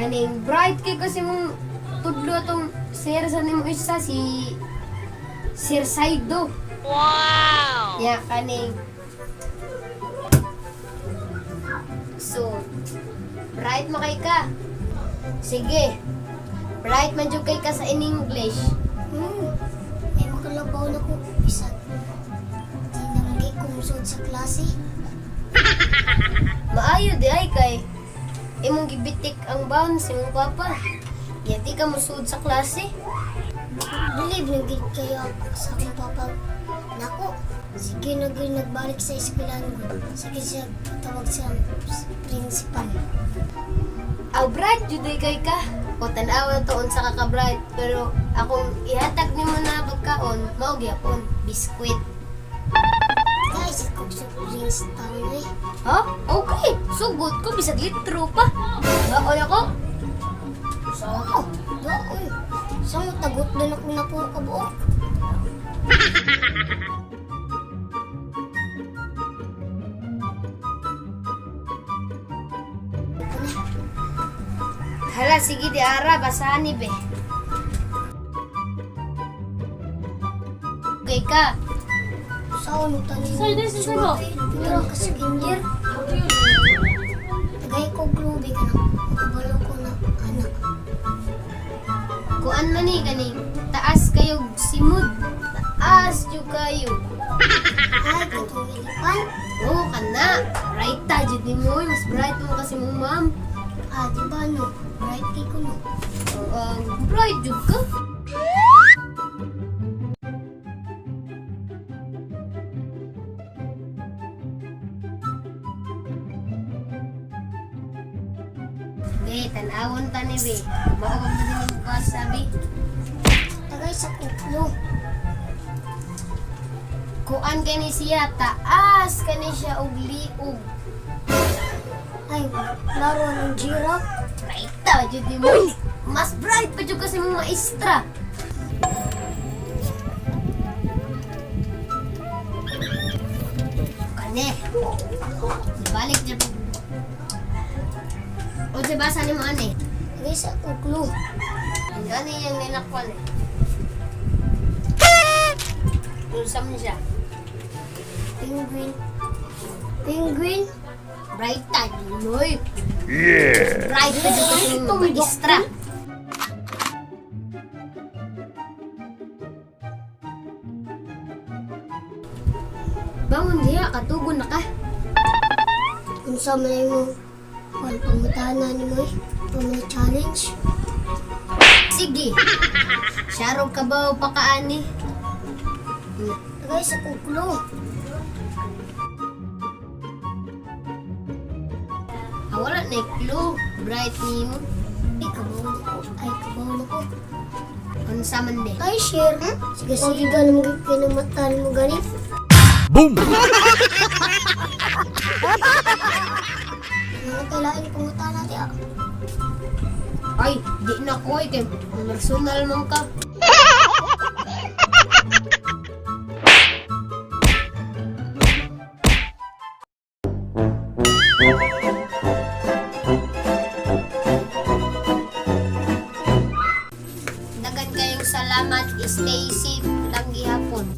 Kaning bright kay kasi mong tudlo atong sir sa nimo isa si Sir Saido. Wow! Ya kaning So, bright mo kay ka. Sige. Bright man jud kay ka sa in English. Ay makalabaw na ko bisag di nanggi ko musulod sa klase. Maayo di ay kay imong gibitik ang baon sa imong papa. Ya di ka musulod sa klase. Believe na gid kayo ako sa akong papa. Nako, sige na gid nagbalik sa eskwelahan ko. Sige siya tawag sa principal. Aw bright jud ay kay ka. O tan-awa to unsa ka ka bright pero akong ihatag nimo na pagkaon mao gyapon biskwit. Guys, ako sa drinks taon eh. Ha? Okay. Sugot ko bisag litro pa. Baon ako. Oo, doon. Sa mo tagot doon ako na po kabuok. Hala sige di ara basahan ni be. Okay ka. Sa ano tanin? Sir, this is ano? Pero ka sa kinder. Tagay ko grobe ka na. Kabalo ko na anak. Kuan man ni kaning taas kayo simud. Taas jud kayo. Ay, katong ilipan. Oo, kana. Bright ta jud nimo, oy. Mas bright mo kasi mong ma'am. Ah, di ba no? Bright kay ko no. Bright jud ka. Be, tan-awon ta ni be. Mao ba din yung basa be? Tagay sa kuplo. Kuan kani siya, taas kani siya og liog. Ay, laro ng giraffe. Bright ta jud nimo. Mas bright pa jud kasi mong maestra. Kani. Balik jud. O di basa nimo ani? Tagay sa kuplo. Gani yung ninakwan eh. Unsa man siya? Penguin. Penguin. Bright ta jud mo. Yeah. Bright pa jud kasi mong maestra. Bangon diha, katugon na ka. Unsa man ay mo? Kung pangutana ni mo eh. Pamay challenge. Sige. Sharog ka ba o pakaani? Tagay sa kuplo. Ah, wala na clue. Bright nimo. Ay, kabaw na ko. Ay, kabaw na ko. Unsa man be? Ay, share. Sige, sige, ganun mo kinamatan mo ganit. Boom! Mga kailangan pangutana natin ah. Ay, di na ko eh. Kay personal man ka. Dagan kayong salamat. Stay safe lang gihapon.